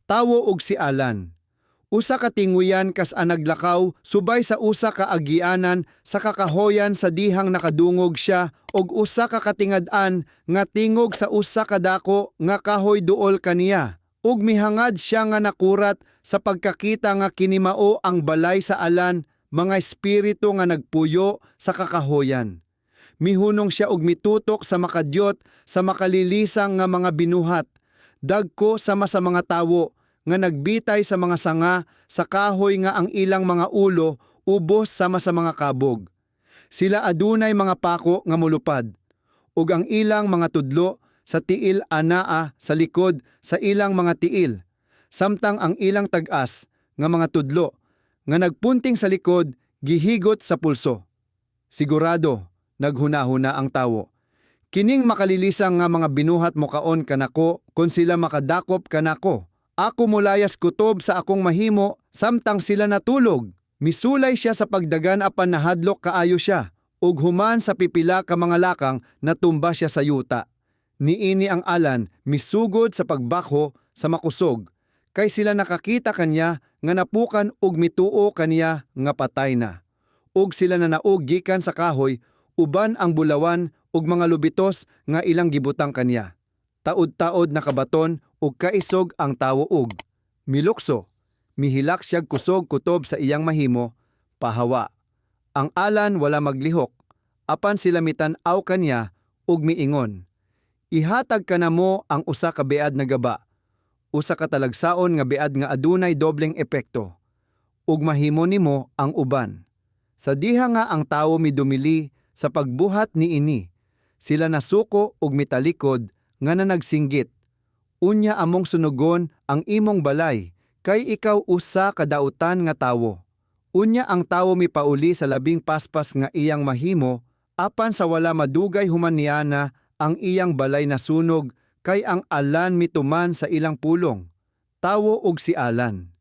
Tawo ug si Alan. Usa ka tinguyan kas-an naglakaw subay sa usa ka agianan sa kakahoyan sa dihang nakadungog siya og usa ka katingad-an nga tingog sa usa ka dako nga kahoy duol kaniya. Ug mihangad siya nga nakurat sa pagkakita nga kini mao ang balay sa Alan, mga espiritu nga nagpuyo sa kakahoyan. Mihunong siya og mitutok sa makadyot sa makalilisang nga mga binuhat. Dagko sama sa mga tawo nga nagbitay sa mga sanga sa kahoy nga ang ilang mga ulo ubos sama sa mga kabog. Sila adunay mga pako nga molupad ug ang ilang mga tudlo sa tiil anaa sa likod sa ilang mga tiil, samtang ang ilang tag-as nga mga tudlo nga nagpunting sa likod gihigot sa pulso. "Sigurado," naghunahuna ang tawo, "kining makalilisang nga mga binuhat mokaon kanako kon sila makadakop kanako. Ako molayas kutob sa akong mahimo samtang sila natulog." Misulay siya sa pagdagan apan nahadlok kaayo siya ug human sa pipila ka mga lakang, natumba siya sa yuta. Niini ang Alan misugod sa pagbakho sa makusog kay sila nakakita kaniya nga napukan ug mituo kaniya nga patay na. Ug sila nanaog gikan sa kahoy uban ang bulawan ug mga lubitos nga ilang gibutang kaniya. Taud-taod nakabaton og kaisog ang tawo ug milukso. Mihilak siyag kusog kutob sa iyang mahimo, pahawa. Ang Alan wala maglihok, apan sila mitan-aw kaniya ug miingon, "Ihatag kanamo ang usa ka bead nga gaba, usa ka talagsaon nga bead nga adunay dobleng epekto, ug mahimo nimo ang uban." Sa diha nga ang tawo midumili sa pagbuhat niini, sila nasuko ug mitalikod nga nanagsinggit, "Unya among sunugon ang imong balay kay ikaw usa ka dautan nga tawo." Unya ang tawo mipauli sa labing paspas nga iyang mahimo, apan sa wala madugay human niana, ang iyang balay nasunog kay ang Alan mituman sa ilang pulong. Tawo ug si Alan.